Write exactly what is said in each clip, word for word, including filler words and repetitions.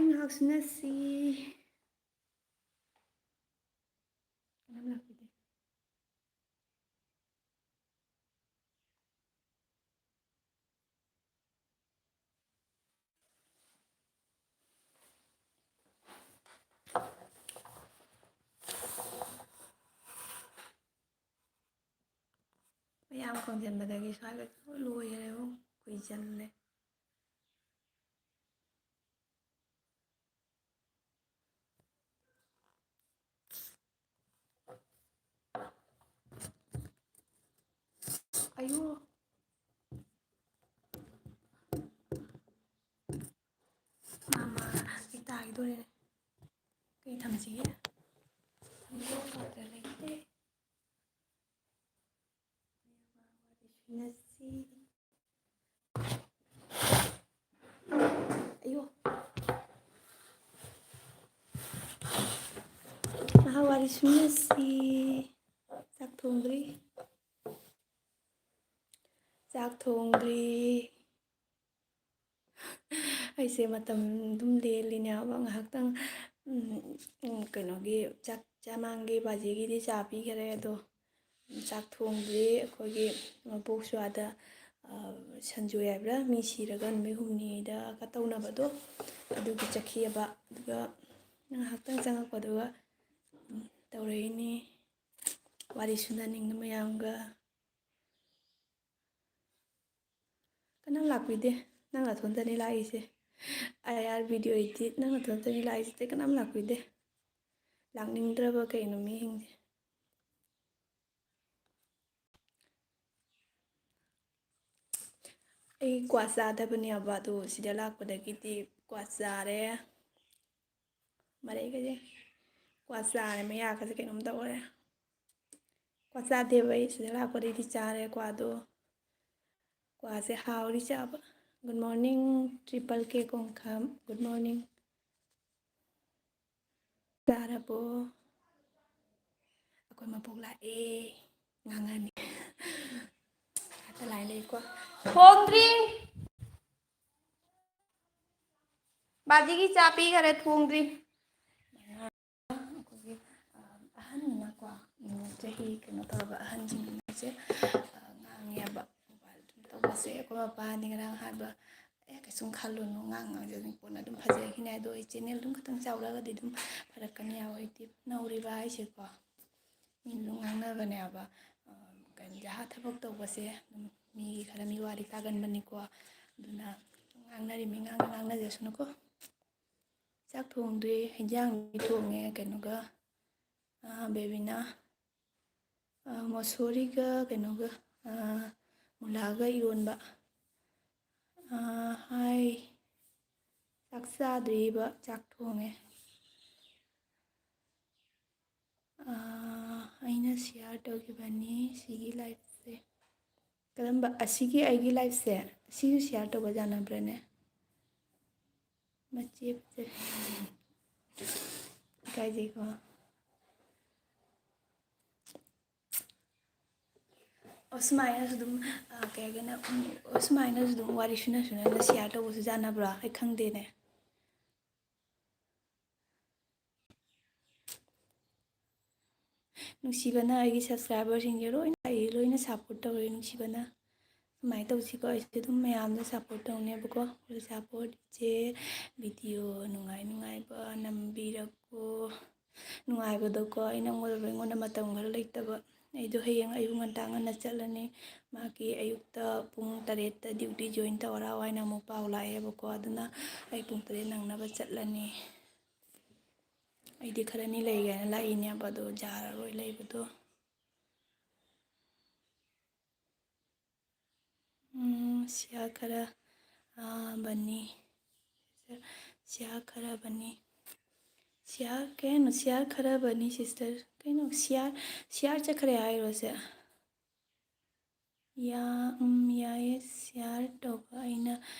ꯉꯥꯏꯍꯥꯛ ꯁꯤꯟꯅꯁꯤ꯫ ꯀꯅꯥꯝ ꯂꯥꯛꯄꯤꯗꯦ꯫ ꯃꯌꯥꯝ ꯈꯣꯝꯖꯤꯟꯕꯗꯒꯤ ꯁ꯭ꯋꯥꯏꯒ ꯂꯣꯏꯈꯔꯦꯕꯨ, ꯀꯨꯏꯖꯜꯂꯦ꯫ ꯑꯌꯣ꯫ ꯃꯥ, ꯃꯥ, ꯑꯩ ꯇꯥꯈꯤꯗꯣꯔꯦꯅꯦ꯫ ꯀꯩ ꯊꯝꯁꯤꯒꯦ? ꯊꯝꯕ ꯌꯥꯕ ꯄꯥꯇ꯭ꯔ ꯂꯩꯇꯦ꯫ ꯉꯁꯤ ꯑꯌꯣ꯫ ꯉꯥꯏꯍꯥꯛ ꯋꯥꯔꯤ ꯁꯨꯝꯅꯁꯤ꯫ ꯆꯥꯛ ꯊꯣꯡꯗ꯭ꯔꯤ꯫ ꯆꯥꯛ ꯊꯣꯡꯗ꯭ꯔꯤ꯫ ꯑꯩꯁꯦ ꯃꯇꯝ ꯑꯗꯨꯝ ꯂꯦꯜꯂꯤꯅꯦ ꯍꯥꯏꯕ꯫ ꯉꯥꯏꯍꯥꯛꯇꯪ, ꯎꯝ, ꯎꯝ, ꯀꯩꯅꯣꯒꯤ ꯆꯥꯛ ꯆꯥꯃꯥꯡꯒꯤ ꯕꯥꯖꯤꯒꯤꯗꯤ ꯆꯥ ꯄꯤꯈꯔꯦ, ꯑꯗꯣ ꯆꯥꯛ ꯊꯣꯡꯗ꯭ꯔꯤ꯫ ꯑꯩꯈꯣꯏꯒꯤ ꯃꯄꯣꯛꯁꯨ ꯑꯥꯗ, ꯑ, ꯁꯟꯖꯣꯏ ꯍꯥꯏꯕ꯭ꯔꯥ, ꯃꯤ ꯁꯤꯔꯒ ꯅꯨꯃꯤꯠ ꯍꯨꯝꯅꯤꯗ ꯀꯠꯇꯧꯅꯕꯗꯣ, ꯑꯗꯨꯒꯤ ꯆꯠꯈꯤꯑꯕ꯫ ꯑꯗꯨꯒ ꯉꯥꯏꯍꯥꯛꯇꯪ ꯆꯪꯉꯛꯄꯗꯨꯒ, ꯎꯝ, ꯇꯧꯔꯛꯏꯅꯤ, ꯋꯥꯔꯤ ꯁꯨꯅꯅꯤꯡꯕ ꯃꯌꯥꯝꯒ꯫ ꯀꯅꯥꯝ ꯂꯥꯛꯄꯤꯗꯦ꯫ ꯅꯪ ꯅꯊꯟꯇꯅꯤ ꯂꯥꯛꯏꯁꯦ꯫ ꯑꯥꯏ ꯑꯥꯔ video edit ꯅꯪ ꯅꯊꯟꯇꯅꯤ ꯂꯥꯛꯏꯁꯦ, ꯑꯇꯩ ꯀꯅꯥꯝ ꯂꯥꯛꯄꯤꯗꯦ꯫ ꯂꯥꯛꯅꯤꯡꯗ꯭ꯔꯕ ꯀꯩꯅꯣ ꯃꯤꯁꯤꯡꯁꯦ? ꯑꯩ ꯀ꯭ꯋꯥ ꯆꯥꯗꯕꯅꯦꯕ, ꯑꯗꯣ ꯁꯤꯗ ꯂꯥꯛꯄꯗꯒꯤꯗꯤ ꯀ꯭ꯋꯥ ꯆꯥꯔꯦ꯫ ꯃꯔꯩꯒꯁꯦ꯫ ꯀ꯭ꯋꯥ ꯆꯥꯔꯦ, ꯃꯌꯥꯒꯁꯦ ꯀꯩꯅꯣꯝ ꯇꯧꯔꯦ꯫ ꯀ꯭ꯋꯥ ꯆꯥꯗꯦꯕ ꯑꯩ, ꯁꯤꯗ ꯂꯥꯛꯄꯗꯩꯗꯤ ꯆꯥꯔꯦ ꯀ꯭ꯋꯥꯗꯣ꯫ ꯀ꯭ꯋꯥꯁꯦ ꯍꯥꯎꯔꯤ ꯆꯥꯕ꯫ Good morning, triple K ꯀꯣꯡꯈꯥꯝ꯫ Good morning꯫ ꯆꯥꯔꯕꯣ? ꯑꯩꯈꯣꯏ ꯃꯄꯣꯛ ꯂꯥꯛꯑꯦ꯫ ꯉꯥꯡꯉꯅꯤ꯫ ꯉꯥꯛꯇ ꯂꯥꯏ ꯂꯩꯀꯣ꯫ ꯊꯣꯡꯗ꯭ꯔꯤ꯫ ꯕꯥꯖꯤꯒꯤ ꯆꯥ ꯄꯤꯈꯔꯦ, ꯊꯣꯡꯗ꯭ꯔꯤ꯫ ꯑꯩꯈꯣꯏꯒꯤ, ꯑ, ꯑꯍꯟꯅꯤꯅꯀꯣ, ꯎꯝ, ꯆꯍꯤ ꯀꯩꯅꯣ ꯇꯧꯔꯕ ꯑꯍꯟꯁꯤꯡꯁꯦ, ꯑ, ꯉꯥꯡꯉꯦꯕ꯫ ꯃꯣꯕꯥꯏꯜ ꯑꯗꯨꯝ ꯇꯧꯕꯁꯦ꯫ ꯑꯩꯈꯣꯏ ꯃꯄꯥꯅꯤ ꯉꯔꯥꯡ ꯍꯥꯏꯕ, "ꯑꯦ, ꯀꯩꯁꯨꯝ ꯈꯜꯂꯨꯅꯨ, ꯉꯥꯡ ꯉꯥꯡꯖꯅꯤꯡ ꯄꯣꯠꯅ ꯑꯗꯨꯝ ꯐꯖꯈꯤꯅꯤ ꯍꯥꯏꯗꯣ, ꯑꯩ ꯆꯦꯅꯦꯜ ꯑꯗꯨꯝ ꯈꯤꯇꯪ ꯆꯥꯎꯔꯒꯗꯤ ꯑꯗꯨꯝ ꯐꯔꯛꯀꯅꯤ ꯍꯥꯏꯕ, ꯍꯧꯖꯤꯛꯇꯤ ꯅꯧꯔꯤꯕ ꯍꯥꯏꯁꯦꯀꯣ, ꯃꯤ ꯑꯗꯨꯝ ꯉꯥꯡꯅꯕꯅꯦꯕ꯫ ꯑ, ꯀꯩꯅꯣ, ꯖꯍꯥ ꯊꯕꯛ ꯇꯧꯕꯁꯦ ꯑꯗꯨꯝ ꯃꯤꯒꯤ ꯈꯔ ꯃꯤ ꯋꯥꯔꯤ ꯇꯥꯒꯟꯕꯅꯤꯀꯣ꯫ ꯑꯗꯨꯅ ꯉꯥꯡꯅꯔꯤꯃꯤ ꯉꯥꯡꯅ ꯉꯥꯡꯅꯖꯁꯅꯨꯀꯣ꯫" ꯆꯥꯛ ꯊꯣꯡꯗ꯭ꯔꯤ, ꯍꯤꯟꯖꯥꯡꯗꯤ ꯊꯣꯡꯉꯦ ꯀꯩꯅꯣꯒ, ꯑ, ꯕꯦꯕꯤꯅ, ꯑ, ꯃꯁꯣꯔꯤꯒ ꯀꯩꯅꯣꯒ, ꯑ, ꯃꯨꯂꯥꯒ ꯏꯔꯣꯟꯕ꯫ ꯑ, ꯍꯥꯏ, ꯆꯥꯛ ꯆꯥꯗ꯭ꯔꯤꯕ, ꯆꯥꯛ ꯊꯣꯡꯉꯦ꯫ ꯑ, ꯑꯩꯅ ꯁꯤꯌꯥꯔ ꯇꯧꯈꯤꯕꯅꯤ ꯁꯤꯒꯤ ꯂꯥꯏꯐꯁꯦ꯫ ꯀꯔꯝꯕ, ꯑꯁꯤꯒꯤ ꯑꯩꯒꯤ ꯂꯥꯏꯐꯁꯦ? ꯁꯤꯁꯨ ꯁꯤꯌꯥꯔ ꯇꯧꯕ ꯌꯥꯅꯕ꯭ꯔꯥꯅꯦ? ꯃꯆꯦꯞꯁꯦ꯫ ꯏꯀꯥꯏꯖꯩꯀꯣ꯫ ꯑꯣ, ꯁꯨꯃꯥꯏꯅꯁꯨ ꯑꯗꯨꯝ, ꯑ, ꯀꯩ ꯍꯥꯏꯒꯦꯅ, ꯎꯝ, ꯑꯣ, ꯁꯨꯃꯥꯏꯅꯁꯨ ꯑꯗꯨꯝ ꯋꯥꯔꯤ ꯁꯨꯅ ꯁꯨꯅꯅ ꯁꯤꯌꯥꯔ ꯇꯧꯕꯁꯨ ꯌꯥꯅꯕ꯭ꯔꯣ? ꯑꯩ ꯈꯪꯗꯦꯅꯦ꯫ ꯅꯨꯡꯁꯤꯕꯅ ꯑꯩꯒꯤ ꯁꯕꯁꯀ꯭ꯔꯥꯏꯕꯔꯁꯤꯡꯁꯦ ꯂꯣꯏꯅ, ꯑꯩ ꯂꯣꯏꯅ ꯁꯞꯄꯣꯔꯠ ꯇꯧꯔꯦ ꯅꯨꯡꯁꯤꯕꯅ꯫ ꯁꯨꯃꯥꯏꯅ ꯇꯧꯁꯤꯀꯣ, ꯑꯩꯁꯦ ꯑꯗꯨꯝ ꯃꯌꯥꯝꯗ ꯁꯞꯄꯣꯔꯠ ꯇꯧꯅꯦꯕꯀꯣ꯫ ꯁꯞꯄꯣꯔꯠ ꯏꯆꯦ, ꯚꯤꯗꯤꯑꯣ ꯅꯨꯡꯉꯥꯏ ꯅꯨꯡꯉꯥꯏꯕ ꯅꯝꯕꯤꯔꯛꯎ꯫ ꯅꯨꯡꯉꯥꯏꯕꯗꯣꯀꯣ, ꯑꯩ ꯅꯪꯉꯣꯟꯗ, ꯑꯩꯉꯣꯟꯗ ꯃꯇꯝ ꯈꯔ ꯂꯩꯇꯕ꯫ ꯑꯩꯗꯣ ꯍꯌꯦꯡ ꯑꯌꯨꯛ ꯉꯟꯇꯥ ꯉꯟꯅ ꯆꯠꯂꯅꯤ꯫ ꯃꯥꯒꯤ ꯑꯌꯨꯛꯇ ꯄꯨꯡ ꯇꯔꯦꯠꯇ ꯗ꯭ꯌꯨꯇꯤ ꯖꯣꯏꯟ ꯇꯧꯔ ꯍꯥꯏꯅ ꯑꯃꯨꯛ ꯄꯥꯎ ꯂꯥꯛꯑꯦꯕꯀꯣ꯫ ꯑꯗꯨꯅ ꯑꯩ ꯄꯨꯡ ꯇꯔꯦꯠ ꯅꯪꯅꯕ ꯆꯠꯂꯅꯤ꯫ ꯑꯩꯗꯤ ꯈꯔꯅꯤ ꯂꯩꯒꯦ ꯍꯥꯏꯅ ꯂꯥꯛꯏꯅꯦꯕ, ꯑꯗꯣ ꯌꯥꯔꯔꯣꯏ ꯂꯩꯕꯗꯣ꯫ ꯎꯝ, ꯁꯤꯌꯥꯔ ꯈꯔ, ꯑ, ꯕꯅꯤ꯫ ꯁꯤꯌꯥꯔ ꯈꯔ ꯕꯅꯤ꯫ ꯁꯤꯌꯥꯔ, ꯀꯩꯅꯣ, ꯁꯤꯌꯥꯔ ꯈꯔ ꯕꯅꯤ, ꯁꯤꯁꯇꯔ꯫ ꯀꯩꯅꯣ, ꯁꯤꯌꯥꯔ, ꯁꯤꯌꯥꯔ ꯆꯠꯈ꯭ꯔꯦ ꯍꯥꯏꯔꯣ ꯁꯦ? ꯌꯥ-, ꯎꯝ, ꯌꯥꯏꯌꯦ, ꯁꯤꯌꯥꯔ ꯇꯧꯕ ꯑꯩꯅ,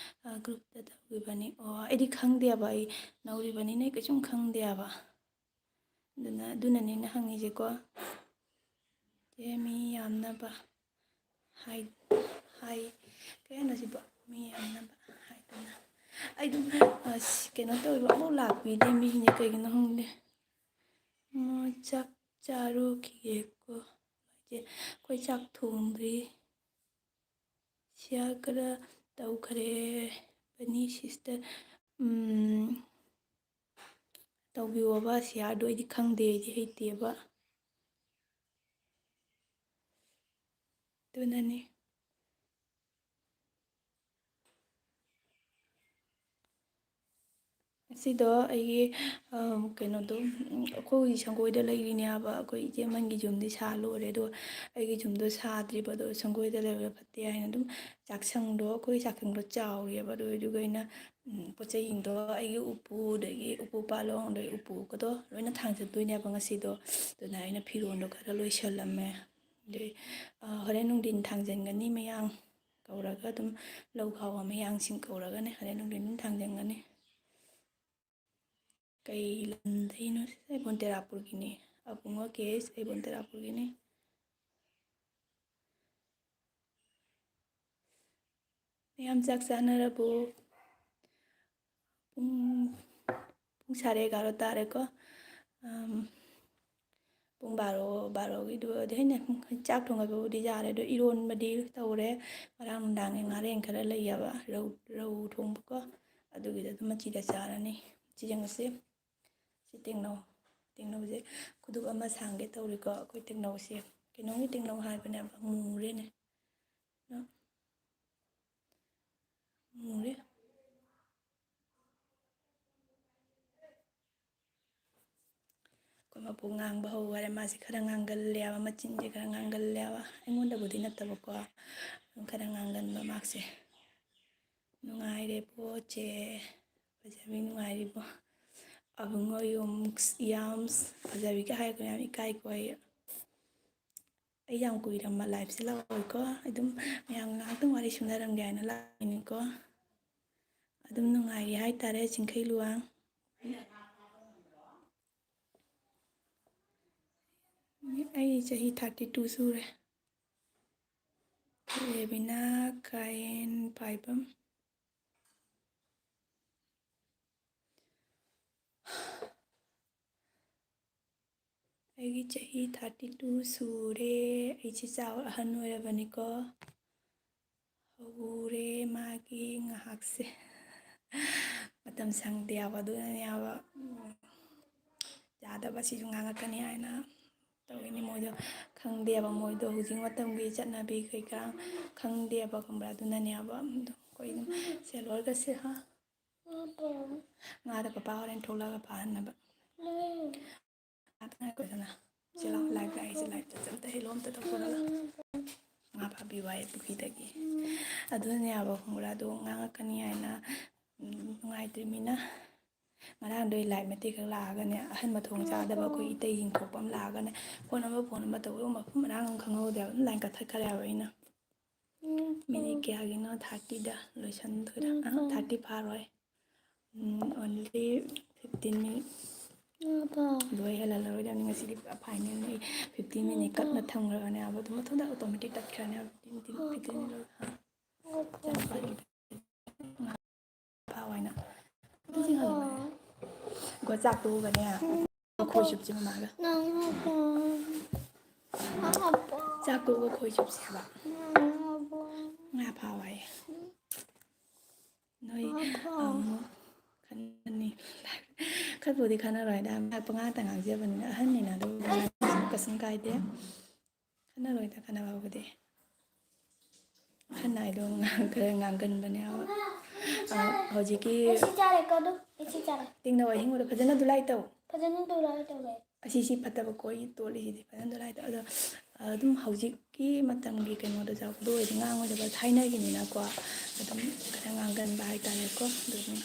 ꯑ, ꯒ꯭ꯔꯨꯞꯇ ꯇꯧꯈꯤꯕꯅꯤ꯫ ꯑꯣ, ꯑꯩꯗꯤ ꯈꯪꯗꯦꯕ, ꯑꯩ ꯅꯧꯔꯤꯕꯅꯤꯅ ꯑꯩ ꯀꯩꯁꯨꯝ ꯈꯪꯗꯦꯕ꯫ ꯑꯗꯨꯅ, ꯑꯗꯨꯅꯅꯦ ꯑꯩꯅ ꯍꯪꯉꯤꯁꯦꯀꯣ꯫ ꯆꯦ, ꯃꯤ ꯌꯥꯝꯅꯕ ꯍꯥꯏ, ꯍꯥꯏ, ꯀꯩ ꯍꯥꯏꯅꯣ ꯁꯤꯕꯣ? ꯃꯤ ꯌꯥꯝꯅꯕ ꯍꯥꯏꯗꯅ꯫ ꯑꯩ ꯑꯗꯨꯝ, ꯑꯁ, ꯀꯩꯅꯣ ꯇꯧꯋꯦꯕ, ꯑꯃꯨꯛ ꯂꯥꯛꯄꯤꯗꯦ ꯃꯤꯁꯤꯡꯁꯦ, ꯀꯩꯒꯤꯅꯣ ꯈꯪꯗꯦ꯫ ꯑꯣ, ꯆꯥꯛ ꯆꯥꯔꯨꯈꯤꯒꯦꯀꯣ꯫ ꯏꯆꯦ, ꯑꯩꯈꯣꯏ ꯆꯥꯛ ꯊꯣꯡꯗ꯭ꯔꯤ꯫ ꯁꯤꯌꯥꯔ ꯈꯔ ꯇꯧꯈ꯭ꯔꯦ꯫ ꯕꯅꯤ ꯁꯤꯁꯇꯔ, ꯎꯝ, ꯇꯧꯕꯤꯌꯣꯕ ꯁꯤꯌꯥꯔꯗꯣ, ꯑꯩꯗꯤ ꯈꯪꯗꯦ, ꯑꯩꯗꯤ ꯍꯩꯇꯦꯕ꯫ ꯑꯗꯨꯅꯅꯤ꯫ ꯑꯁꯤꯗꯣ ꯑꯩꯒꯤ, ꯑ, ꯀꯩꯅꯣꯗꯣ, ꯎꯝ, ꯑꯩꯈꯣꯏ ꯁꯪꯒꯣꯏꯗ ꯂꯩꯔꯤꯅꯦ ꯍꯥꯏꯕ꯫ ꯑꯩꯈꯣꯏ ꯏꯆꯦ ꯑꯃꯒꯤ ꯌꯨꯝꯗꯤ ꯁꯥ ꯂꯣꯏꯔꯦ, ꯑꯗꯣ ꯑꯩꯒꯤ ꯌꯨꯝꯗꯣ ꯁꯥꯗ꯭ꯔꯤꯕ꯫ ꯑꯗꯣ ꯁꯪꯒꯣꯏꯗ ꯂꯩꯕꯗꯣ ꯐꯠꯇꯦ ꯍꯥꯏꯅ ꯑꯗꯨꯝ ꯆꯥꯛꯁꯪꯗꯣ, ꯑꯩꯈꯣꯏ ꯆꯥꯛꯁꯪꯗꯣ ꯆꯥꯎꯔꯦꯕ꯫ ꯑꯗꯨ ꯑꯣꯏꯗꯨꯒ ꯑꯩꯅ, ꯎꯝ, ꯄꯣꯠ ꯆꯩꯁꯤꯡꯗꯣ ꯑꯩꯒꯤ ꯎꯄꯨ, ꯑꯗꯒꯤ ꯎꯄꯨ ꯄꯥꯂꯣꯡ, ꯑꯗꯒꯤ ꯎꯄꯨꯒꯗꯣ ꯂꯣꯏꯅ ꯊꯥꯡꯖꯟꯗꯣꯏꯅꯦꯕ ꯉꯁꯤꯗꯣ꯫ ꯑꯗꯨꯅ ꯑꯩꯅ ꯐꯤꯔꯣꯜꯗꯣ ꯈꯔ ꯂꯣꯏꯁꯜꯂꯝꯃꯦ꯫ ꯑꯗꯩ, ꯑ, ꯍꯣꯔꯦꯟ ꯅꯨꯡꯊꯤꯟ ꯊꯥꯡꯖꯟꯒꯅꯤ ꯃꯌꯥꯡ ꯀꯧꯔꯒ, ꯑꯗꯨꯝ ꯂꯧ ꯈꯥꯎꯕ ꯃꯌꯥꯡꯁꯤꯡ ꯀꯧꯔꯒꯅꯦ ꯍꯣꯔꯦꯟ ꯅꯨꯡꯊꯤꯟ ꯊꯥꯡꯖꯟꯒꯅꯤ꯫ ꯀꯩ ꯂꯝꯗꯩꯅꯣ ꯁꯤꯁꯦ? ꯑꯩꯕꯣꯟ ꯇꯦꯔꯥꯄꯨꯔꯒꯤꯅꯤ꯫ ꯑꯕꯨꯡꯉꯣ ꯀꯦꯁ, ꯑꯩꯕꯣꯟ ꯇꯦꯔꯥꯄꯨꯔꯒꯤꯅꯤ꯫ ꯃꯌꯥꯝ ꯆꯥꯛ ꯆꯥꯅꯔꯕꯣ? ꯄꯨꯡ, ꯄꯨꯡ ꯁꯥꯔꯦ ꯑꯦꯒꯥꯔꯣ ꯇꯥꯔꯦꯀꯣ꯫ ꯑꯝ, ꯄꯨꯡ ꯕꯥꯔꯣ, ꯕꯥꯔꯣꯒꯤꯗꯨꯗꯤ ꯑꯩꯅ ꯆꯥꯛ ꯊꯣꯡꯕꯕꯨꯗꯤ ꯌꯥꯔꯦ, ꯑꯗꯣ ꯏꯔꯣꯟꯕꯗꯤ ꯇꯧꯔꯦ꯫ ꯉꯔꯥꯡ ꯅꯨꯡꯗꯥꯡꯒꯤ ꯉꯥꯔꯦꯟ ꯈꯔ ꯂꯩꯌꯦꯕ, ꯔꯧ, ꯔꯧ ꯊꯣꯡꯕꯀꯣ꯫ ꯑꯗꯨꯒꯤꯗ ꯑꯗꯨꯝ ꯃꯆꯤꯗ ꯆꯥꯔꯅꯤ꯫ ꯁꯤ ꯌꯦꯡꯉꯁꯤ꯫ ꯁꯤ ꯇꯦꯡꯅꯧ꯫ ꯇꯦꯡꯅꯧꯁꯦ ꯈꯨꯗꯨꯞ ꯑꯃ ꯁꯥꯡꯒꯦ ꯇꯧꯔꯤꯀꯣ꯫ ꯑꯩꯈꯣꯏ ꯇꯦꯡꯅꯧꯁꯦ ꯀꯩꯅꯣꯒꯤ ꯇꯦꯡꯅꯧ ꯍꯥꯏꯕꯅꯦꯕ, ꯃꯨꯔꯦꯅꯦ꯫ ꯃꯨꯔꯦ꯫ ꯑꯩꯈꯣꯏ ꯃꯄꯨ ꯉꯥꯡꯕ ꯍꯧꯈꯔꯦ꯫ ꯃꯥꯁꯦ ꯈꯔ ꯉꯥꯡꯒꯜꯂꯦꯕ, ꯃꯆꯤꯟꯁꯦ ꯈꯔ ꯉꯥꯡꯒꯜꯂꯦꯕ꯫ ꯑꯩꯉꯣꯟꯗꯕꯨꯗꯤ ꯅꯠꯇꯕꯀꯣ, ꯑꯗꯨꯝ ꯈꯔ ꯉꯥꯡꯒꯟꯕ ꯃꯥꯁꯦ꯫ ꯅꯨꯡꯉꯥꯏꯔꯦ ꯄꯣꯠꯁꯦ꯫ ꯐꯖꯕꯤ ꯅꯨꯡꯉꯥꯏꯔꯤꯕꯣ? ꯑꯕꯨꯡꯉꯣ ꯌꯨꯝꯁ, ꯌꯥꯝꯁ, ꯐꯖꯕꯤꯒ ꯍꯥꯏꯔꯛꯄ ꯌꯥꯝ ꯏꯀꯥꯏꯀꯣ ꯑꯩ꯫ ꯑꯩ ꯌꯥꯝ ꯀꯨꯏꯔꯝꯕ ꯂꯥꯏꯐꯁꯦ ꯂꯥꯛꯑꯣꯏꯀꯣ꯫ ꯑꯗꯨꯝ ꯃꯌꯥꯝ ꯉꯥꯏꯍꯥꯛꯇꯪ ꯋꯥꯔꯤ ꯁꯨꯅꯔꯝꯒꯦ ꯍꯥꯏꯅ ꯂꯥꯛꯏꯅꯤꯀꯣ꯫ ꯑꯗꯨꯝ ꯅꯨꯡꯉꯥꯏꯔꯤ ꯍꯥꯏꯇꯥꯔꯦ, ꯆꯤꯡꯈꯩ ꯂꯨꯋꯥꯡ꯫ ꯑꯩ ꯆꯍꯤ thirty two ꯁꯨꯔꯦ꯫ ꯔꯦꯕꯤꯅꯥ ꯀꯥꯌꯦꯟ ꯄꯥꯏꯕꯝ꯫ ꯑꯩꯒꯤ ꯆꯍꯤ thirty two ꯁꯨꯔꯦ꯫ ꯑꯩꯁꯦ ꯆꯥꯎ-, ꯑꯍꯟ ꯑꯣꯏꯔꯕꯅꯤꯀꯣ꯫ ꯍꯧꯔꯦ ꯃꯥꯒꯤ ꯉꯥꯏꯍꯥꯛꯁꯦ꯫ ꯃꯇꯝ ꯁꯪꯗꯦ ꯍꯥꯏꯕ, ꯑꯗꯨꯅꯅꯦ ꯍꯥꯏꯕ꯫ ꯎꯝ, ꯌꯥꯗꯕ, ꯁꯤꯁꯨ ꯉꯥꯡꯉꯛꯀꯅꯤ ꯍꯥꯏꯅ ꯇꯧꯔꯤꯅꯤ꯫ ꯃꯣꯏꯗꯣ ꯈꯪꯗꯦꯕ, ꯃꯣꯏꯗꯣ ꯍꯧꯖꯤꯛ ꯃꯇꯝꯒꯤ ꯆꯠꯅꯕꯤ ꯀꯩꯀꯥ ꯈꯪꯗꯦꯕ, ꯈꯪꯕ꯭ꯔꯥ? ꯑꯗꯨꯅꯅꯦꯕ꯫ ꯑꯗꯣ ꯑꯩꯈꯣꯏ ꯑꯗꯨꯝ ꯁꯦ ꯂꯣꯏꯔꯒ ꯁꯦ, ꯍꯥ? ꯉꯥꯗ ꯄꯄꯥ ꯍꯣꯔꯦꯟ ꯊꯣꯛꯂꯛꯑꯒ ꯐꯥꯍꯟꯅꯕ꯫ ꯉꯥꯛꯇ ꯉꯥꯏꯈꯣꯗꯅ꯫ ꯁꯤ ꯂꯥꯎ, live ꯂꯥꯛꯏꯁꯦ, live ꯆꯠ-, ꯑꯝꯇ hello ꯑꯝꯇ ꯇꯧꯊꯣꯔꯛꯑꯣ꯫ ꯉꯥ ꯐꯥꯕꯤꯌꯨ ꯍꯥꯏꯌꯦ ꯄꯨꯈ꯭ꯔꯤꯗꯒꯤ꯫ ꯑꯗꯨꯅꯅꯦ ꯍꯥꯏꯕ, ꯈꯪꯕ꯭ꯔꯥ? ꯑꯗꯣ ꯉꯥꯡꯉꯛꯀꯅꯤ ꯍꯥꯏꯅ, ꯎꯝ, ꯅꯨꯡꯉꯥꯏꯇ꯭ꯔꯤꯃꯤꯅ꯫ ꯉꯔꯥꯡꯗꯣ ꯑꯩ live ꯃꯇꯦꯛ ꯈꯛ ꯂꯥꯛꯑꯒꯅꯦ, ꯑꯍꯟ ꯃꯊꯣꯡ ꯆꯥꯗꯕ ꯑꯩꯈꯣꯏ ꯏꯇꯩ ꯌꯦꯡꯊꯣꯛꯄ ꯑꯃ ꯂꯥꯛꯑꯒꯅꯦ, phone ꯑꯃ phone ꯑꯃ ꯇꯧꯕ ꯃꯐꯝ ꯃꯔꯥꯡ ꯑꯃ ꯈꯪꯍꯧꯗꯦ ꯍꯥꯏꯕ, ꯑꯗꯨꯝ line ꯀꯛꯊꯠꯈ꯭ꯔꯦ ꯍꯥꯏꯕ ꯑꯩꯅ꯫ Minute ꯀꯌꯥꯒꯤꯅꯣ? Thirtyꯗ ꯂꯣꯏꯁꯟꯗꯣꯏꯔꯥ? ꯑꯥ, thirty ꯐꯥꯔꯣꯏ꯫ ꯎꯝ, only fifteen minute꯫ ꯂꯣꯏ ꯍꯦꯜꯍꯜꯂꯔꯣꯏꯗꯕꯅꯤ ꯉꯁꯤꯗꯤ, ꯄꯨꯔꯥ finalꯅꯤ꯫ Fifteen minute ꯀꯛꯅ ꯊꯝꯈ꯭ꯔꯕꯅꯦ ꯍꯥꯏꯕ, ꯑꯗꯨꯝ ꯃꯊꯟꯇ automatic ꯇꯠꯈ꯭ꯔꯅꯤ ꯍꯥꯏꯕ, fifteen, fifteen minute ꯂꯣꯏ-, ꯍꯥ? ꯏꯆꯥꯅꯨꯄꯥꯒꯤ ꯐꯥꯎ ꯍꯥꯏꯅ꯫ ꯑꯗꯨꯗꯤ ꯉꯜꯂꯦ꯫ ꯒꯣ ꯆꯥꯛ ꯇꯣꯛꯑꯒꯅꯦ, ꯈꯣꯏ ꯆꯨꯞꯁꯤ ꯃꯃꯥꯒ꯫ ꯆꯥꯛ ꯇꯣꯛꯑꯒ ꯈꯣꯏ ꯆꯨꯞꯁꯤ ꯍꯥꯏꯕ꯫ ꯉꯥ ꯐꯥꯎ ꯍꯥꯏꯌꯦ꯫ ꯅꯣꯏ ꯑꯃꯨꯛ ꯈꯟꯅꯅꯤ꯫ ꯈꯠꯄꯨꯗꯤ ꯈꯟꯅꯔꯣꯏꯗ, ꯄꯉꯥꯡꯇ ꯉꯥꯡꯖꯕꯅꯤꯅ, ꯑꯍꯟꯅꯤꯅ ꯑꯗꯨꯝ ꯀꯩꯁꯨꯝ ꯀꯥꯏꯗꯦ꯫ ꯈꯟꯅꯔꯣꯏꯗ, ꯈꯟꯅꯕꯕꯨꯗꯤ꯫ ꯑꯍꯟ ꯍꯥꯏꯗꯣ ꯉꯥꯡ-, ꯈꯔ ꯉꯥꯡꯒꯟꯕꯅꯦ ꯍꯥꯏꯕ꯫ ꯑ, ꯍꯧꯖꯤꯛꯀꯤ ꯑꯩ ꯁꯤ ꯆꯥꯔꯦꯀꯣ ꯑꯗꯨꯝ, ꯑꯩ ꯁꯤ ꯆꯥꯔꯦ꯫ ꯇꯤꯡꯅꯕ ꯑꯍꯤꯡꯕꯗ ꯐꯖꯅ ꯗꯨꯂꯥꯏ ꯇꯧ꯫ ꯐꯖꯅ ꯗꯨꯂꯥꯏ ꯇꯧꯔꯦ꯫ ꯑꯁꯤ, ꯁꯤ ꯐꯠꯇꯕ ꯀꯣꯏ ꯇꯣꯠꯂꯤꯁꯤꯗꯤ ꯐꯖꯅ ꯗꯨꯂꯥꯏ ꯇꯧ꯫ ꯑꯗꯣ, ꯑ, ꯑꯗꯨꯝ ꯍꯧꯖꯤꯛꯀꯤ ꯃꯇꯝꯒꯤ ꯀꯩꯅꯣꯗ ꯆꯥꯎ-, ꯑꯗꯨ ꯑꯣꯏꯔꯗꯤ ꯉꯥꯡꯉꯣꯏꯗꯕ, ꯊꯥꯏꯅꯒꯤꯅꯤꯅꯀꯣ꯫ ꯑꯗꯨꯝ ꯈꯔ ꯉꯥꯡꯒꯟꯕ ꯍꯥꯏꯇꯥꯔꯦꯀꯣ꯫ ꯑꯗꯨꯅꯤ꯫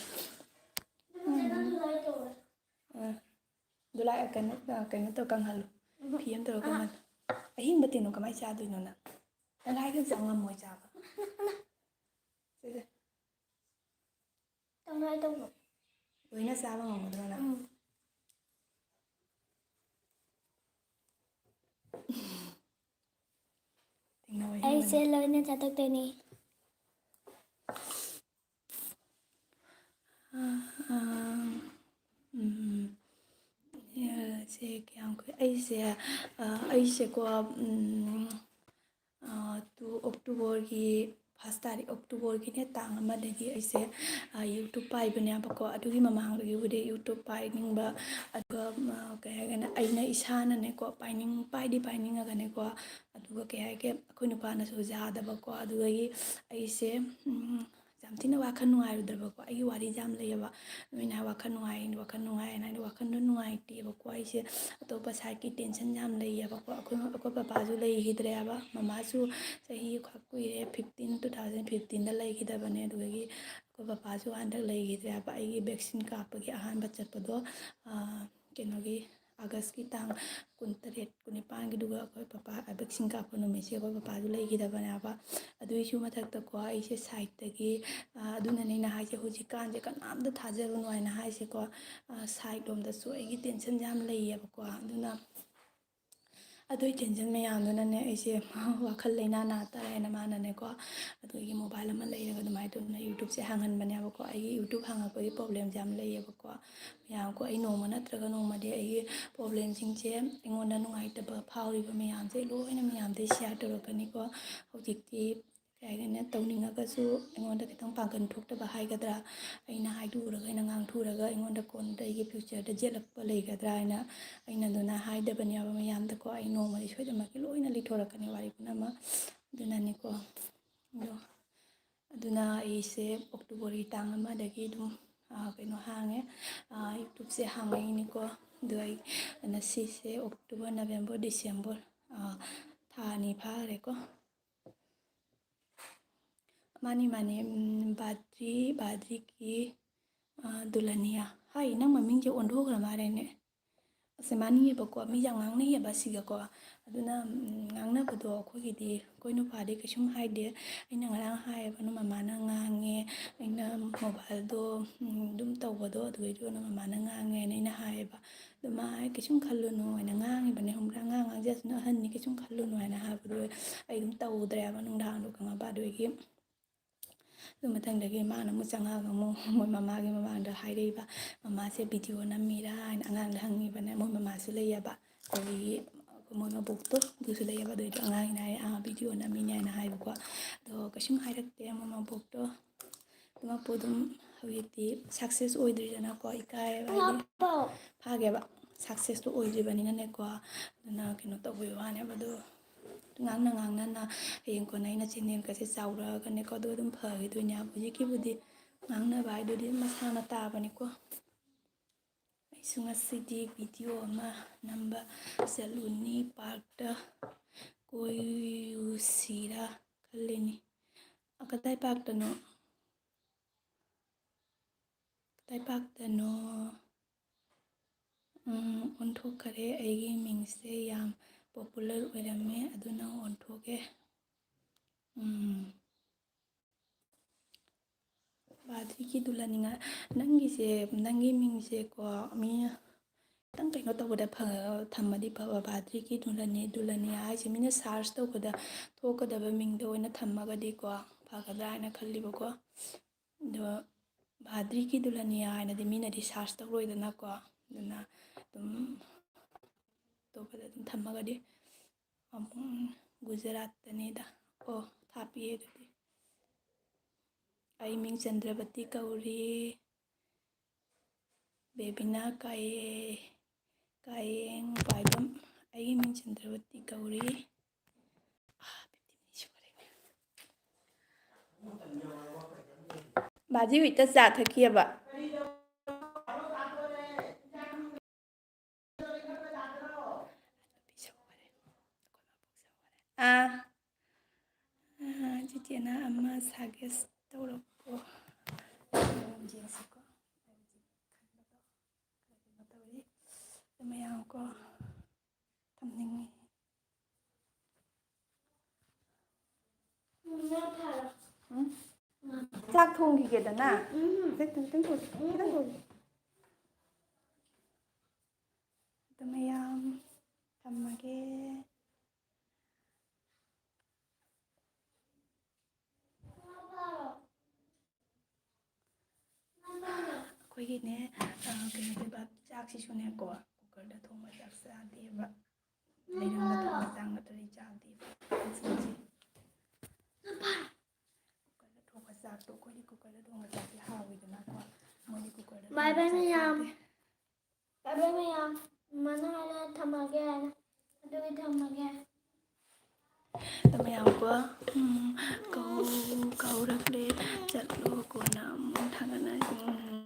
ꯐꯖꯅ ꯗꯨꯂꯥꯏ ꯇꯧꯔꯦ꯫ ꯑ, ꯗꯨꯂꯥꯏ, ꯀꯩꯅꯣ, ꯑ, ꯀꯩꯅꯣ ꯇꯧ, ꯀꯪꯍꯜꯂꯨ꯫ ꯎꯝ꯫ ꯐꯤ ꯑꯃ ꯇꯧꯔꯒ ꯑ꯫ ꯀꯪꯍꯜꯂꯨ꯫ ꯑꯍꯤꯡꯕ ꯇꯤꯡꯅꯣ ꯀꯃꯥꯏꯅ ꯆꯥꯗꯣꯏꯅꯣ ꯅꯪ? ꯇꯪꯈꯥꯏ ꯈꯛ ꯆꯥꯎ ꯉꯝꯃꯣꯏ ꯆꯥꯕ꯫ ꯁꯤꯗ꯫ ꯇꯪꯈꯥꯏ ꯇꯧꯕ꯫ ꯂꯣꯏꯅ ꯆꯥꯕ ꯉꯝꯒꯗ꯭ꯔꯣ ꯅꯪ? ꯎꯝ꯫ ꯇꯤꯡꯅꯧ ꯑꯍꯤꯡꯕꯅ꯫ ꯑꯩꯁꯦ ꯂꯣꯏꯅ ꯆꯥꯊꯣꯛꯇꯣꯏꯅꯦ꯫ ꯑꯥ, ꯑꯥ, ꯎꯝ, yes, ꯁꯦ ꯀꯌꯥꯝ ꯀꯨꯏ-, ꯑꯩꯁꯦ, ꯑ, ꯑꯩꯁꯦꯀꯣ, ꯎꯝ, ꯑ, two Octoberꯒꯤ, first ꯇꯥꯔꯤꯛ Octoberꯒꯤꯅꯦ, ꯇꯥꯡ ꯑꯃꯗꯒꯤ ꯑꯩꯁꯦ, ꯑ, YouTube ꯄꯥꯏꯕꯅꯦꯕꯀꯣ꯫ ꯑꯗꯨꯒꯤ ꯃꯃꯥꯡꯗꯒꯤꯕꯨꯗꯤ YouTube ꯄꯥꯏꯅꯤꯡꯕ, ꯑꯗꯨꯒ, ꯑ, ꯀꯩ ꯍꯥꯏꯒꯅꯤ, ꯑꯩꯅ ꯏꯁꯥꯅꯅꯦꯀꯣ, ꯄꯥꯏꯅꯤꯡ-, ꯄꯥꯏꯗꯤ ꯄꯥꯏꯅꯤꯡꯉꯒꯅꯦꯀꯣ, ꯑꯗꯨꯒ ꯀꯩ ꯍꯥꯏꯒꯦ, ꯑꯩꯈꯣꯏ ꯅꯨꯄꯥꯅꯁꯨ ꯌꯥꯗꯕꯀꯣ꯫ ꯑꯗꯨꯗꯒꯤ ꯑꯩꯁꯦ, ꯎꯝ, ꯌꯥꯝ ꯊꯤꯅ ꯋꯥꯈꯜ ꯅꯨꯡꯉꯥꯏꯔꯨꯗ꯭ꯔꯕꯀꯣ꯫ ꯑꯩꯒꯤ ꯋꯥꯔꯤꯁꯦ ꯌꯥꯝ ꯂꯩꯌꯦꯕ, ꯅꯣꯏꯅ ꯋꯥꯈꯜ ꯅꯨꯡꯉꯥꯏ, ꯋꯥꯈꯜ ꯅꯨꯡꯉꯥꯏ ꯍꯥꯏꯅ꯫ ꯑꯩꯅ ꯋꯥꯈꯜꯗꯣ ꯅꯨꯡꯉꯥꯏꯇꯦꯕꯀꯣ꯫ ꯑꯩꯁꯦ ꯑꯇꯣꯞꯄ ꯁꯥꯏꯠꯀꯤ ꯇꯦꯟꯁꯟ ꯌꯥꯝ ꯂꯩꯌꯦꯕꯀꯣ꯫ ꯑꯩꯈꯣꯏ, ꯑꯩꯈꯣꯏ ꯄꯄꯥꯁꯨ ꯂꯩꯈꯤꯗ꯭ꯔꯦꯕ, ꯃꯃꯥꯁꯨ ꯆꯍꯤ ꯈꯔ ꯀꯨꯏꯔꯦ, fifteen, two thousand fifteenꯗ ꯂꯩꯈꯤꯗꯕꯅꯦ꯫ ꯑꯗꯨꯗꯒꯤ ꯑꯩꯈꯣꯏ ꯄꯄꯥꯁꯨ ꯍꯟꯗꯛ ꯂꯩꯈꯤꯗ꯭ꯔꯦꯕ꯫ ꯑꯩꯒꯤ vaccine ꯀꯥꯞꯄꯒꯤ ꯑꯍꯥꯟꯕ ꯆꯠꯄꯗꯣ, ꯑꯥ, ꯀꯩꯅꯣꯒꯤ, Augustꯀꯤ ꯇꯥꯡ ꯀꯨꯟꯇꯔꯦꯠ, ꯀꯨꯟꯅꯤꯄꯥꯟꯒꯤꯗꯨꯒ ꯑꯩꯈꯣꯏ ꯄꯄꯥ vaccine ꯀꯥꯞꯄ ꯅꯨꯃꯤꯠꯁꯦ ꯑꯩꯈꯣꯏ ꯄꯄꯥꯁꯨ ꯂꯩꯈꯤꯗꯕꯅꯦꯕ꯫ ꯑꯗꯨꯒꯤꯁꯨ ꯃꯊꯛꯇꯀꯣ, ꯑꯩꯁꯦ ꯁꯥꯏꯠꯇꯒꯤ, ꯑ, ꯑꯗꯨꯅꯅꯦ ꯑꯩꯅ ꯍꯥꯏꯁꯦ, ꯍꯧꯖꯤꯛꯀꯥꯟꯁꯦ ꯀꯅꯥꯝꯇ ꯊꯥꯖꯔꯨꯅꯨ ꯍꯥꯏꯅ ꯍꯥꯏꯁꯦꯀꯣ꯫ ꯑ, ꯁꯥꯏꯠ ꯂꯣꯝꯗꯁꯨ ꯑꯩꯒꯤ ꯇꯦꯟꯁꯟ ꯌꯥꯝ ꯂꯩꯌꯦꯕꯀꯣ꯫ ꯑꯗꯨꯅ ꯑꯗꯨꯒꯤ ꯇꯦꯟꯁꯟ ꯃꯌꯥꯝꯗꯨꯅꯅꯦ, ꯑꯩꯁꯦ ꯋꯥꯈꯜ ꯂꯩꯅꯥ ꯅꯥ ꯇꯥꯔꯦꯅ ꯃꯥꯅꯅꯦꯀꯣ, ꯑꯗꯨꯒꯤ ꯃꯣꯕꯥꯏꯜ ꯑꯃ ꯂꯩꯔꯒ ꯑꯗꯨꯃꯥꯏꯅ ꯇꯧꯗꯅ YouTubeꯁꯦ ꯍꯥꯡꯍꯟꯕꯅꯦꯕꯀꯣ꯫ ꯑꯩꯒꯤ YouTube ꯍꯥꯡꯉꯛꯄꯒꯤ ꯄ꯭ꯔꯣꯕ꯭ꯂꯦꯝꯁꯦ ꯌꯥꯝ ꯂꯩꯌꯦꯕꯀꯣ꯫ ꯃꯌꯥꯝꯀꯣ, ꯑꯩ ꯅꯣꯡꯃ ꯅꯠꯇ꯭ꯔꯒ ꯅꯣꯡꯃꯗꯤ ꯑꯩꯒꯤ ꯄ꯭ꯔꯣꯕ꯭ꯂꯦꯝꯁꯤꯡꯁꯦ, ꯑꯩꯉꯣꯟꯗ ꯅꯨꯡꯉꯥꯏꯇꯕ ꯐꯥꯎꯔꯤꯕ ꯃꯌꯥꯝꯁꯦ ꯂꯣꯏꯅ ꯃꯌꯥꯝꯗꯒꯤ ꯁꯤꯌꯥꯔ ꯇꯧꯔꯛꯀꯅꯤꯀꯣ꯫ ꯍꯧꯖꯤꯛꯇꯤ ꯀꯩ ꯍꯥꯏꯒꯅꯤ, ꯇꯧꯅꯤꯡꯉꯒꯁꯨ ꯑꯩꯉꯣꯟꯗ ꯈꯤꯇꯪ ꯄꯥꯡꯒꯜ ꯊꯣꯛꯇꯕ ꯍꯥꯏꯒꯗ꯭ꯔꯥ, ꯑꯩꯅ ꯍꯥꯏꯗꯣꯛꯎꯔꯒ, ꯑꯩꯅ ꯉꯥꯡꯊꯣꯛꯎꯔꯒ ꯑꯩꯉꯣꯟꯗ ꯀꯣꯟꯅꯗ ꯑꯩꯒꯤ ꯐ꯭ꯌꯨꯆꯔꯗ ꯌꯦꯠꯂꯛꯄ ꯂꯩꯒꯗ꯭ꯔꯥ ꯍꯥꯏꯅ ꯑꯩꯅ ꯑꯗꯨꯅ ꯍꯥꯏꯗꯕꯅꯦꯕ ꯃꯌꯥꯝꯗꯀꯣ꯫ ꯑꯩ ꯅꯣꯡꯃꯗꯤ ꯁꯣꯏꯗꯅꯃꯛꯀꯤ ꯂꯣꯏꯅ ꯂꯤꯊꯣꯔꯛꯀꯅꯤ ꯋꯥꯔꯤ ꯄꯨꯝꯅꯃꯛ꯫ ꯑꯗꯨꯅꯅꯤꯀꯣ꯫ ꯑꯗꯣ, ꯑꯗꯨꯅ ꯑꯩꯁꯦ Octoberꯒꯤ ꯇꯥꯡ ꯑꯃꯗꯒꯤ ꯑꯗꯨꯝ, ꯑ, ꯀꯩꯅꯣ ꯍꯥꯡꯉꯦ, ꯑ, YouTubeꯁꯦ ꯍꯥꯡꯉꯛꯏꯅꯤꯀꯣ꯫ ꯑꯗꯣ ꯑꯩ ꯉꯁꯤꯁꯦ October, November, December, ꯑ, ꯊꯥ ꯑꯅꯤ ꯐꯥꯈ꯭ꯔꯦꯀꯣ꯫ ꯃꯥꯅꯤ, ꯃꯥꯅꯤ, ꯎꯝ, ꯕꯥꯗ꯭ꯔꯤ, ꯕꯥꯗ꯭ꯔꯤꯒꯤ, ꯑ, ꯗꯨꯜꯍꯅꯤꯌꯥ꯫ ꯍꯥꯏ, ꯅꯪ ꯃꯃꯤꯡꯁꯦ ꯑꯣꯟꯊꯣꯛꯈ꯭ꯔ ꯃꯥꯜꯂꯦꯅꯦ꯫ ꯑꯁ, ꯃꯥꯅꯤꯡꯉꯦꯕꯀꯣ, ꯃꯤ ꯌꯥꯝ ꯉꯥꯡꯅꯩꯌꯦꯕ ꯁꯤꯒꯀꯣ꯫ ꯑꯗꯨꯅ, ꯎꯝ, ꯉꯥꯡꯅꯕꯗꯣ ꯑꯩꯈꯣꯏꯒꯤꯗꯤ, ꯑꯩꯈꯣꯏ ꯅꯨꯄꯥꯗꯤ ꯀꯩꯁꯨꯝ ꯍꯥꯏꯗꯦ꯫ ꯑꯩꯅ ꯉꯔꯥꯡ ꯍꯥꯏꯌꯦꯕ, "ꯅꯣꯏ ꯃꯃꯥꯅ ꯉꯥꯡꯉꯦ, ꯑꯩꯅ ꯃꯣꯕꯥꯏꯜꯗꯣ, ꯎꯝ, ꯑꯗꯨꯝ ꯇꯧꯕꯗꯣ, ꯑꯗꯨꯒꯤꯗꯣ ꯅꯣꯏ ꯃꯃꯥꯅ ꯉꯥꯡꯉꯦꯅ" ꯑꯩꯅ ꯍꯥꯏꯌꯦꯕ꯫ ꯑꯗꯨ ꯃꯥ ꯍꯥꯏ, "ꯀꯩꯁꯨꯝ ꯈꯜꯂꯨꯅꯨ" ꯍꯥꯏꯅ ꯉꯥꯡꯉꯤꯕꯅꯦ, ꯈꯪꯕ꯭ꯔꯥ? "ꯑꯉꯥꯡ ꯉꯥꯡꯖꯁꯅꯨ, ꯑꯍꯟꯅꯤ, ꯀꯩꯁꯨꯝ ꯈꯜꯂꯨꯅꯨ" ꯍꯥꯏꯅ ꯍꯥꯏꯕꯗꯣ ꯑꯩ ꯑꯗꯨꯝ ꯇꯧꯗ꯭ꯔꯦꯕ ꯅꯨꯡꯗꯥꯡꯗꯣ, ꯈꯪꯉꯕ? ꯑꯗꯨꯒꯤ ꯑꯗꯨ ꯃꯊꯪꯗꯒꯤ ꯃꯥꯅ ꯑꯃꯨꯛ ꯆꯪꯉꯛꯑꯒ ꯑꯃꯨꯛ ꯃꯣꯏ ꯃꯃꯥꯒꯤ ꯃꯃꯥꯡꯗ ꯍꯥꯏꯔꯛꯏꯕ, "ꯃꯃꯥꯁꯦ ꯚꯤꯗꯤꯑꯣ ꯅꯝꯃꯤꯔꯥ?" ꯍꯥꯏꯅ ꯑꯉꯥꯡꯗ ꯍꯪꯉꯤꯕꯅꯦ꯫ ꯃꯣꯏ ꯃꯃꯥꯁꯨ ꯂꯩꯌꯦꯕ, ꯑꯩꯈꯣꯏꯒꯤ, ꯑꯩꯈꯣꯏ ꯃꯣꯏ ꯃꯕꯣꯛꯇꯣ ꯑꯗꯨꯁꯨ ꯂꯩꯌꯦꯕ꯫ ꯑꯗꯨꯏꯗꯣ ꯑꯉꯥꯡꯁꯤꯅ ꯍꯥꯏꯔꯦ, "ꯑꯥ, ꯚꯤꯗꯤꯑꯣ ꯅꯝꯃꯤꯅꯦ" ꯍꯥꯏꯅ ꯍꯥꯏꯕꯀꯣ꯫ ꯑꯗꯣ ꯀꯩꯁꯨꯝ ꯍꯥꯏꯔꯛꯇꯦ ꯃꯣꯏ ꯃꯕꯣꯛꯇꯣ꯫ ꯑꯗꯨꯃꯛꯄꯨ ꯑꯗꯨꯝ ꯍꯧꯖꯤꯛꯇꯤ ꯁꯛꯁꯦꯁ ꯑꯣꯏꯗ꯭ꯔꯤꯗꯅꯀꯣ, ꯏꯀꯥꯏ ꯍꯥꯏꯗꯤ ꯐꯥꯒꯦꯕ, ꯁꯛꯁꯦꯁꯇꯣ ꯑꯣꯏꯗ꯭ꯔꯤꯕꯅꯤꯅꯅꯦꯀꯣ꯫ ꯑꯗꯨꯅ ꯀꯩꯅꯣ ꯇꯧꯕꯩ ꯋꯥꯅꯦꯕ꯫ ꯑꯗꯣ ꯉꯥꯡꯅ ꯉꯥꯡꯅꯅ ꯍꯌꯦꯡ ꯀꯣꯟꯅ ꯑꯩꯅ ꯆꯦꯅꯦꯜꯒꯁꯦ ꯆꯥꯎꯔꯛꯑꯒꯅꯦꯀꯣ, ꯑꯗꯨ ꯑꯗꯨꯝ ꯐꯈꯤꯗꯣꯏꯅꯦꯕ꯫ ꯍꯧꯖꯤꯛꯀꯤꯕꯨꯗꯤ ꯉꯥꯡꯅꯕ ꯍꯥꯏꯗꯨꯗꯤ ꯃꯁꯥꯅ ꯇꯥꯕꯅꯤꯀꯣ꯫ ꯑꯩꯁꯨ ꯉꯁꯤꯗꯤ ꯚꯤꯗꯤꯑꯣ ꯑꯃ ꯅꯝꯕ ꯆꯠꯂꯨꯅꯤ, ꯄꯥꯔꯛꯇ ꯀꯣꯏꯔꯨꯁꯤꯔꯥ ꯈꯜꯂꯤꯅꯤ꯫ ꯀꯗꯥꯏ ꯄꯥꯔꯛꯇꯅꯣ? ꯀꯗꯥꯏ ꯄꯥꯔꯛꯇꯅꯣ? ꯎꯝ, ꯑꯣꯟꯊꯣꯛꯈꯔꯦ꯫ ꯑꯩꯒꯤ ꯃꯤꯡꯁꯦ ꯌꯥꯝ ꯄꯣꯄꯨꯂꯔ ꯑꯣꯏꯔꯝꯃꯦ, ꯑꯗꯨꯅ ꯑꯣꯟꯊꯣꯛꯑꯦ꯫ ꯎꯝ꯫ ꯕꯥꯗ꯭ꯔꯤ ꯀꯤ ꯗꯨꯜꯍꯅꯤꯌꯥ, ꯅꯪꯒꯤꯁꯦ, ꯅꯪꯒꯤ ꯃꯤꯡꯁꯦꯀꯣ, ꯃꯤ ꯈꯤꯇꯪ ꯀꯩꯅꯣ ꯇꯧꯕꯗ ꯐ-, ꯊꯝꯃꯗꯤ ꯐꯕ꯫ ꯕꯥꯗ꯭ꯔꯤ ꯀꯤ ꯗꯨꯜꯍꯅꯤ, ꯗꯨꯜꯍꯅꯤꯌꯥ ꯍꯥꯏꯁꯦ ꯃꯤꯅ ꯁꯥꯔꯆ ꯇꯧꯕꯗ ꯊꯣꯛꯀꯗꯕ ꯃꯤꯡꯗ ꯑꯣꯏꯅ ꯊꯝꯃꯒꯗꯤꯀꯣ, ꯐꯒꯗ꯭ꯔꯥ ꯍꯥꯏꯅ ꯈꯜꯂꯤꯕꯀꯣ꯫ ꯑꯗꯣ ꯕꯥꯗ꯭ꯔꯤ ꯀꯤ ꯗꯨꯜꯍꯅꯤꯌꯥ ꯍꯥꯏꯅꯗꯤ ꯃꯤꯅꯗꯤ ꯁꯥꯔꯆ ꯇꯧꯔꯣꯏꯗꯅꯀꯣ꯫ ꯑꯗꯨꯅ ꯑꯗꯨꯝ ꯑꯇꯣꯞꯄꯗ ꯑꯗꯨꯝ ꯊꯝꯃꯒꯗꯤ ꯑꯃꯨꯛ ꯒꯨꯖꯔꯥꯠꯇꯅꯤꯗ꯫ ꯑꯣ, ꯊꯥꯞꯄꯤꯌꯦ ꯑꯗꯨꯗꯤ꯫ ꯑꯩ ꯃꯤꯡ ꯆꯟꯗ꯭ꯔꯕꯇꯤ ꯀꯧꯔꯤ꯫ ꯕꯦꯕꯤꯅꯥ ꯀꯥꯌꯦ-, ꯀꯥꯌꯦꯡ ꯄꯥꯏꯕꯝ꯫ ꯑꯩꯒꯤ ꯃꯤꯡ ꯆꯟꯗ꯭ꯔꯕꯇꯤ ꯀꯧꯔꯤ꯫ ꯑꯥ, ꯐꯤꯐꯇꯤꯟ ꯁꯨꯈ꯭ꯔꯦꯅꯦ꯫ ꯕꯥꯖꯤ ꯍꯣꯏꯇ ꯆꯥ ꯊꯛꯈꯤꯑꯕ꯫ ꯑꯥ, ꯑꯥ, ꯆꯤꯆꯦꯅ ꯑꯃ ꯁꯖꯦꯁ ꯇꯧꯔꯛꯄ ꯌꯦꯡꯁꯤꯀꯣ꯫ ꯀꯩꯅꯣ ꯇꯧꯔꯤ꯫ ꯑꯗꯨ ꯃꯌꯥꯝ ꯀꯣ ꯊꯝꯅꯤꯡꯉꯤ꯫ ꯎꯝ? ꯆꯥꯛ ꯊꯣꯡꯈꯤꯒꯦꯗꯅ꯫ ꯎꯝ꯫ ꯈꯤꯇꯪ, ꯈꯤꯇꯪ ꯊꯣꯡ-, ꯈꯤꯇꯪ ꯊꯣꯡ-, ꯑꯗꯨ ꯃꯌꯥꯝ ꯊꯝꯃꯒꯦ꯫ ꯑꯩꯒꯤꯅꯦ, ꯑ, ꯀꯩꯅꯣ ꯇꯧꯕ, ꯆꯥꯛꯁꯤꯁꯨꯅꯦꯀꯣ, ꯀꯨꯀꯔꯗ ꯊꯣꯡꯕ ꯆꯥꯛ ꯆꯥꯗꯦꯕ꯫ ꯂꯩꯔꯝꯕ ꯊꯣꯡꯕ ꯆꯥꯛ ꯅꯠꯇ꯭ꯔꯗꯤ ꯆꯥꯗꯦꯕ꯫ ꯆꯥꯛꯁꯤꯡꯁꯦ꯫ ꯀꯨꯀꯔꯗ ꯊꯣꯡꯕ ꯆꯥꯛꯇꯣ, ꯑꯩꯈꯣꯏꯗꯤ ꯀꯨꯀꯔꯗ ꯊꯣꯡꯕ ꯆꯥꯛꯁꯦ ꯍꯥꯎꯋꯤꯗꯅꯀꯣ꯫ ꯃꯣꯏꯗꯤ ꯀꯨꯀꯔꯗ ꯕꯥꯏ ꯊꯣꯡꯕ ꯕꯥꯏ ꯆꯥꯛ ꯃꯌꯥꯝ꯫ ꯆꯥꯗꯦ꯫ ꯕꯥꯏ ꯕꯥꯏ ꯃꯌꯥꯝ꯫ ꯃꯃꯥꯅ ꯍꯥꯏꯔꯦ ꯊꯝꯃꯒꯦ ꯍꯥꯏꯅ꯫ ꯑꯗꯨꯒꯤ ꯊꯝꯃꯒꯦ꯫ ꯑꯗꯣ ꯃꯌꯥꯝꯀꯣ, ꯎꯝ, ꯀꯧ-, ꯀꯧꯔꯛꯂꯦ, ꯆꯠꯂꯣ, ꯀꯣꯟꯅ ꯑꯃꯨꯛ ꯊꯥꯒꯠꯅꯔꯁꯤ꯫ ꯎꯝ,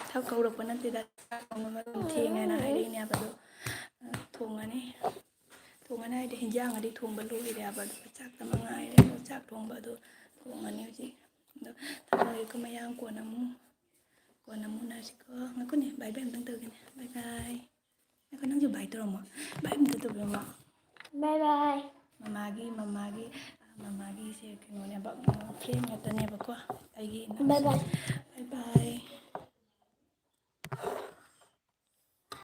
ꯊꯛ ꯀꯧꯔꯛꯄ ꯅꯠꯇꯦꯗ, ꯆꯥꯛ ꯊꯣꯡꯕ ꯑꯗꯨꯝ ꯊꯦꯡꯉꯦꯅ ꯍꯥꯏꯔꯛꯏꯅꯦꯕ꯫ ꯑꯗꯣ, ꯑ, ꯊꯣꯡꯉꯅꯤ꯫ ꯊꯣꯡꯉꯅꯤ ꯍꯥꯏꯗꯤ ꯍꯤꯟꯖꯥꯡ ꯑꯗꯤ ꯊꯣꯡꯕ ꯂꯣꯏꯔꯦꯕ, ꯑꯗꯨꯒ ꯆꯥꯛꯇ ꯃꯉꯥꯏꯔꯦ꯫ ꯑꯗꯣ ꯆꯥꯛ ꯊꯣꯡꯕ ꯑꯗꯨ ꯊꯣꯡꯉꯅꯤ ꯍꯧꯖꯤꯛ꯫ ꯑꯗꯣ ꯊꯝꯃꯒꯦꯀꯣ ꯃꯌꯥꯝ, ꯀꯣꯟꯅ ꯑꯃꯨꯛ, ꯀꯣꯟꯅ ꯑꯃꯨꯛ ꯎꯅꯔꯁꯤꯀꯣ꯫ ꯉꯥꯏꯈꯣꯅꯦ, bye bye ꯑꯝꯇꯪ ꯇꯧꯒꯦꯅꯦ꯫ Bye bye꯫ ꯉꯥꯏꯈꯣ, ꯅꯪꯁꯨ bye ꯇꯧꯔꯝꯃꯣ꯫ Bye ꯑꯝꯇ ꯇꯧꯕꯤꯔꯝꯃꯣ꯫ Bye bye꯫ ꯃꯃꯥꯒꯤ, ꯃꯃꯥꯒꯤ, ꯃꯃꯥꯒꯤꯁꯦ ꯀꯩꯅꯣꯅꯦꯕ, friend ꯉꯥꯛꯇꯅꯦꯕꯀꯣ꯫ ꯑꯩꯒꯤ bye bye꯫ Bye bye꯫